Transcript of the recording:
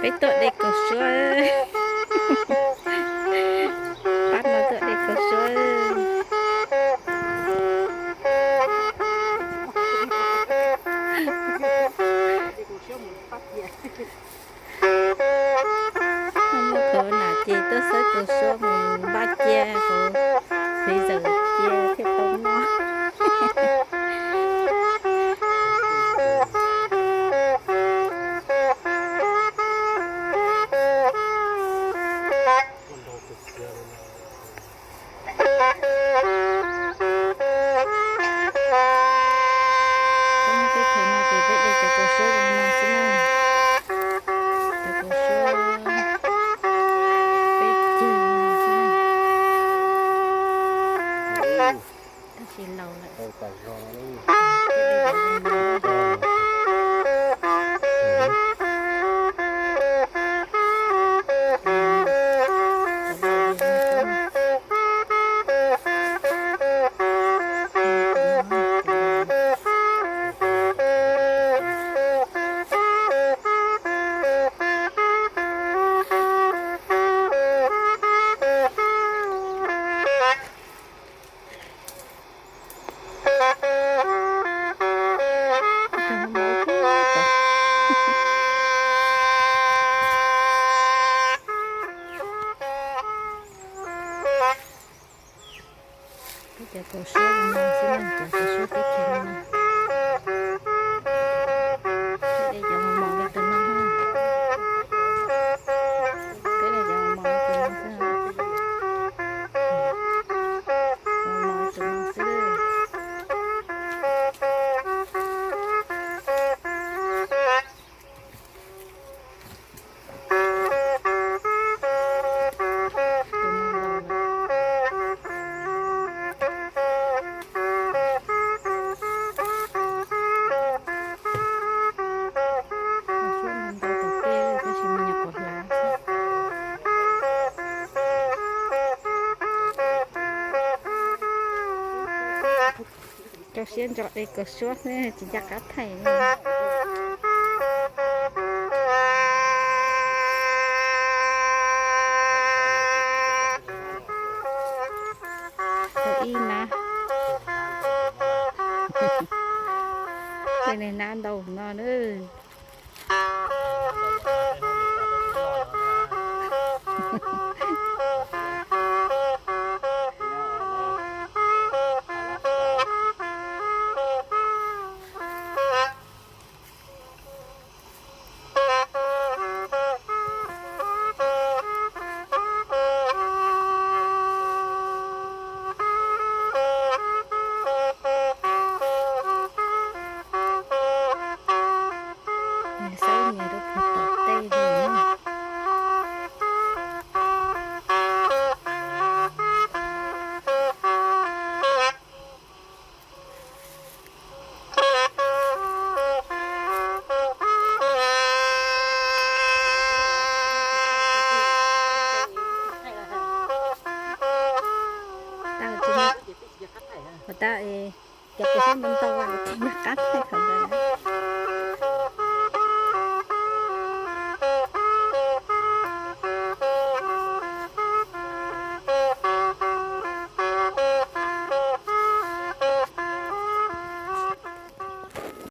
Peb tuaj de kaus suab. Pab no tuaj de kaus suab. Muaj kaus nam ces tuaj xawb kaus suab mus npaj cia hauv freezer cia thiaj tau noj. Peb nyob teb chaws no ces peb de cov kaus suab zoo no xwb na. Cov kaus suab peb ceg no xwb na. Tab sis laus lawm. Peb cov kaus suab no xwb na, cov kaus suab teb chaws no na. Peb de cov mos mos li tus no na. Peb de cov mos mos li tus no xwb. Mos mos li tus no xwb. Rau siab ntso de kaus suab xwb tsis nco qab thaij li. Tau ib nab. Tej niag nab ntau no na.